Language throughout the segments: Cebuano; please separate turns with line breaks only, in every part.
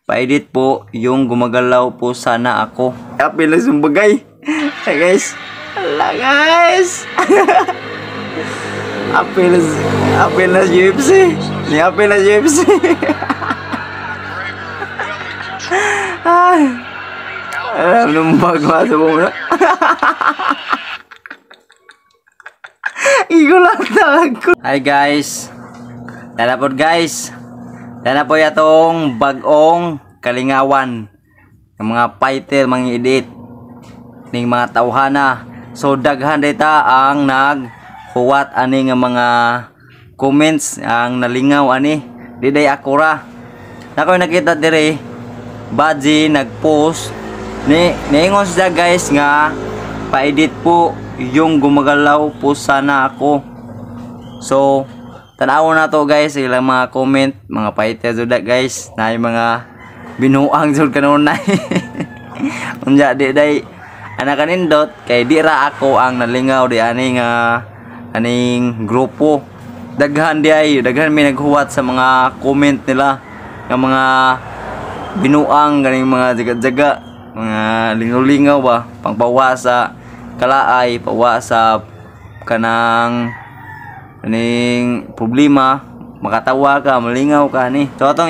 Pa-edit po yung gumagalaw po sana ako. Apil na sumbagay. Hey guys. Ala guys. Apil apil na UFC. Ni apil na UFC. Ay. Alam nung bagwa sa mo na. Igulat ako. Hi guys. Tara po guys. Tara po yatong bagong kalingawan ng mga fighter, mga edit ning mga tawhana. So daghan dita ang naghuwat ani nga mga comments ang nalingaw ani. Diday ako ra. Nakoy nakita dire Baji nagpost ni niingon siya guys nga pa-edit po yung gumagalaw po sana ako. So tan-awon na to guys ilang mga comment, mga fighter jud guys, na yung mga binuang jud kanunay. Unya di day anak kanindot kay di ra ako ang nalingaw di ani nga aning grupo. Daghan di ay daghan may naghuwat sa mga comment nila nga mga binuang ganing mga jaga-jaga, mga lingaw-lingaw ba, pangpawa sa kalaay, pawa sa kanang kaning problema, makatawa ka, malingaw ka ni. So atong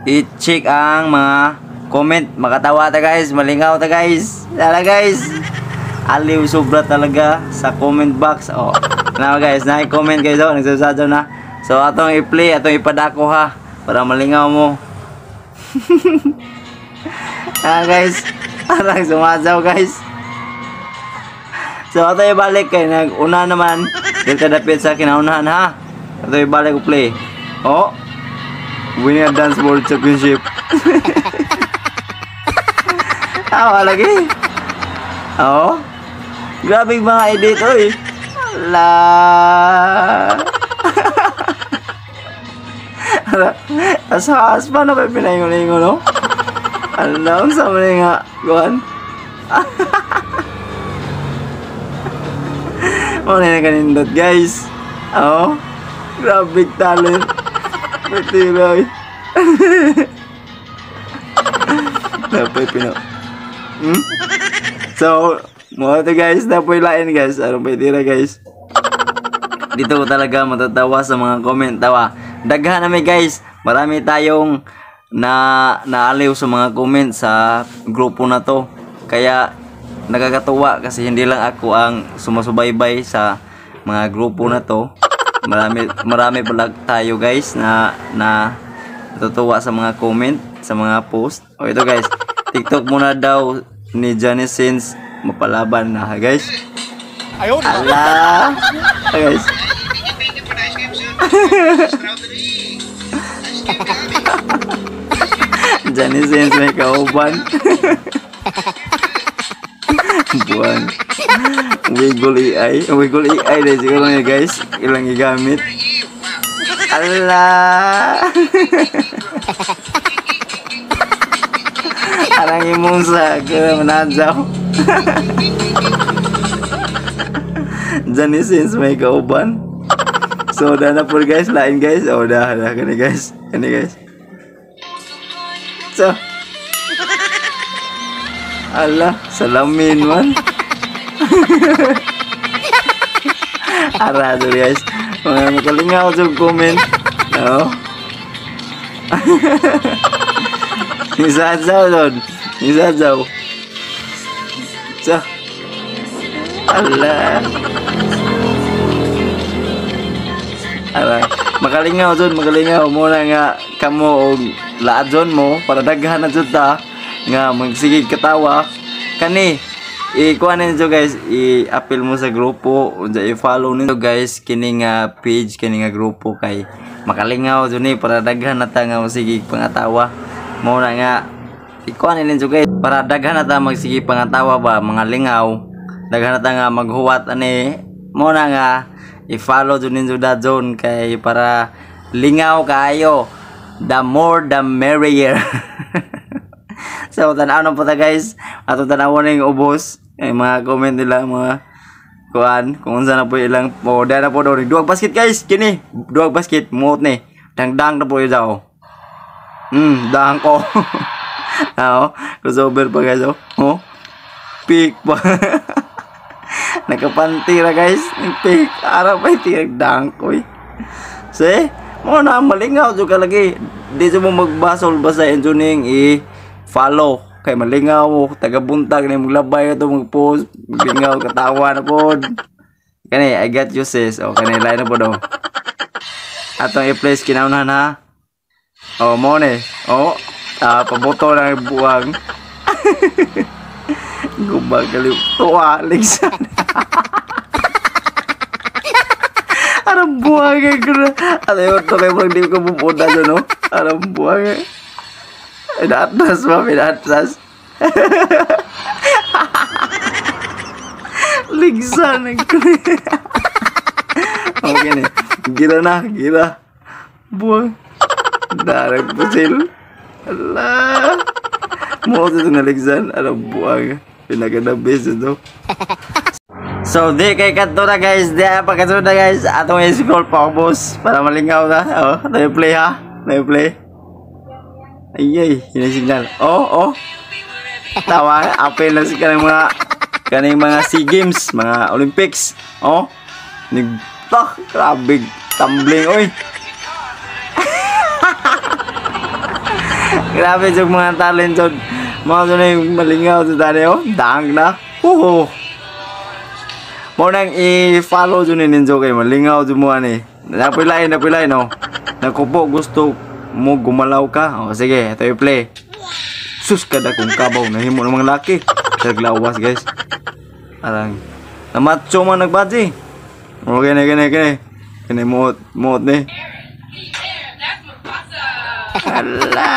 i-check ang mga comment, makatawa ta guys, malingaw ta guys. Tara guys. Aliw sobra talaga sa comment box. Oh. Now guys, na-comment guys, oh, nagsasadyo na. So atong i-play, atong ipadako ha para malingaw mo. Ah guys, parang sumasaw guys. So ato ibalik kay nag-una naman dito dapit sa kinaunahan ha. Ato ibalik ko play. Oh. Winning a Dance World Championship. Awa lagi. Oh. Grabe mga edit oy. La. Asas pa na pa pinaingon-ingon no? Alam sa mga nga kuan. Mo na kanindot guys. Oh. Grabe talent. Matiray. Napay pino. So, mo to guys, napoy lain guys. Aron pa tira guys. Dito ko talaga matatawa sa mga comment tawa. Daghan na may guys. Marami tayong na naaliw sa mga comment sa grupo na to. Kaya nakakatuwa kasi hindi lang ako ang sumasubaybay sa mga grupo na to. Marami pala tayo guys na natutuwa sa mga comment, sa mga post. O ito guys, TikTok muna daw ni Johnny Sins mapalaban na guys.
Ayun.
Ala. Guys. Johnny Sins may kauban. Buwan. Wiggle AI. Wiggle AI dahil siguro niya guys. Ilang gigamit. Ala. Arang imong sa kaya manadyaw. Johnny Sins may kauban. So dah na po guys. Lain guys. Oh dah. Dah kani guys. Kani guys. So. Ala, salamin man. Ara to guys. Mga makalingaw sa comment. No. Isasaw doon. Isasaw. So. Ala. Ara, makalingaw doon, makalingaw mo na nga kamo og laad zon mo para daghan na jud ta nga magsigig katawa kani i-kuha ninyo guys, i-appeal mo sa grupo unsa i-follow ninyo guys kini nga page, kini nga grupo kay makalingaw jud ni para daghan na ta nga masigig pangatawa mo na nga i-kuha ninyo guys para daghan na ta magsigig pangatawa ba mga lingaw, daghan na ta nga maghuwat ani mo na nga i-follow jud ninyo da zone kay para lingaw kaayo, the more the merrier. So tan-aw na po ta guys, ato tan-awon ning ubos ay mga comment nila mga kuan kung unsa na po ilang oh, na po do duwag basket guys kini duwag basket muot ni dangdang na po daw. Dahang ko. Ah, oh, crossover pa, guys, oh. Oh. Pick pa. Nakapanti ra, guys. Pick. Ara pa tirag dahang ko eh. See? Mo na malingaw jud ka lagi. Di jud mo magbasol basta inyo ning i-follow kay malingaw mo taga buntag ni maglabay ato mag-post, lingaw katawa na pod. Kani "I got you, sis." Oh, kani lain na pod, oh. Atong i-place kinaunahan ha. Oh, mo ni. Oh, ah, paboto na buwang. Guba kali tuwa ligsan. Arang buwang kay ko na. Ano yun to kay murag di ko pupunta dyan, no? Arang buwang eh. Inaatras ba? Inaatras. Ligsan ang Okay ni. Gila na, gila. Buwang. Darag pusil. Ala. Mo ito naligsan. Arang buwang. Pinaganda base ito. So, di kay kadto na, guys. Di ay pagkasunod na, guys. Atong i-scroll pa boss. Para malingaw na. Oh, na-play ha. Na-play. Ay, ay. Yun ang signal. Oh. Tawa. Apel na si kaning mga SEA Games, mga Olympics. Oh. Nagtak. Grabe. Tumbling. Oy. Grabe yung mga talent. So, mga doon yung malingaw sa tani. Oh. Dang na. Oh. Mo nang i-follow jud ni ninyo kay malingaw jud mo ani. Napilay, napilay no. Nakupo gusto mo gumalaw ka. O sige, ito i-play. Sus kada kung kabaw nahimo ng mga laki. Naglawas, guys. Arang namacho man nagbadji. Okay na kini kini. Kini muot muot ni. Ala.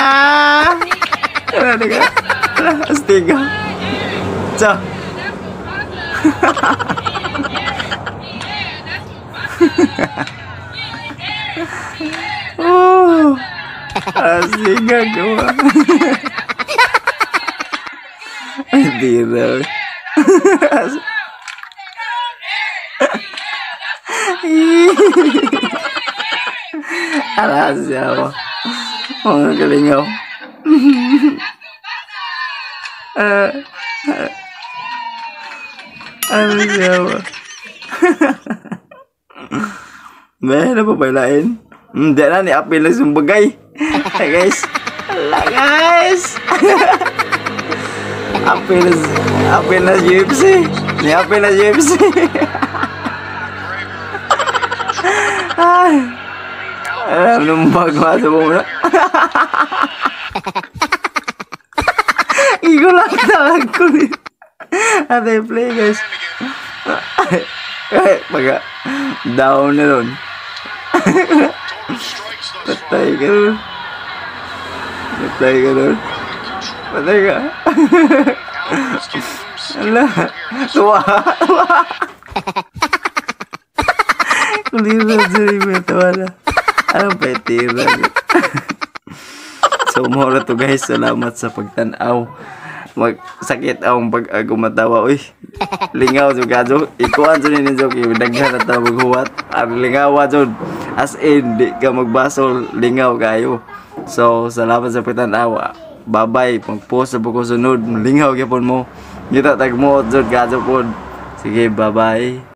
Ala ka. Ala, astiga. Cha. Oh. Astiga ko. Ay, di raw. Alas ako. Mga kalingaw. Ano siya ba? May napapailain. Hindi na ni Apil na sumbagay. Hey guys. Ala guys. Apil na UFC. Ni Apil na UFC. Ay. Alam nung bagwa sa muna. Igulat na ko ni. Ate play, guys. Ay, baga down na ron. Patay ka ron. Patay ka ron. Patay ka. Ala. Tuwa. Tuwa. Kulira dyan. Tuwa na. Anong petira? So, mura to, guys. Salamat sa pagtanaw. Magsakit ang pag gumatawa. Uy, lingaw jud kadyo. Ikuan jud ninyo kay daghan na ta maghuwat. Ang lingawa jud. As in, di ka magbasol, lingaw kayo. So, salamat sa pagtanaw. Bye-bye. Pag-post sa buko sunod, lingaw gyapon mo. Kita tagmuot jud kadyo pod. Sige, bye-bye.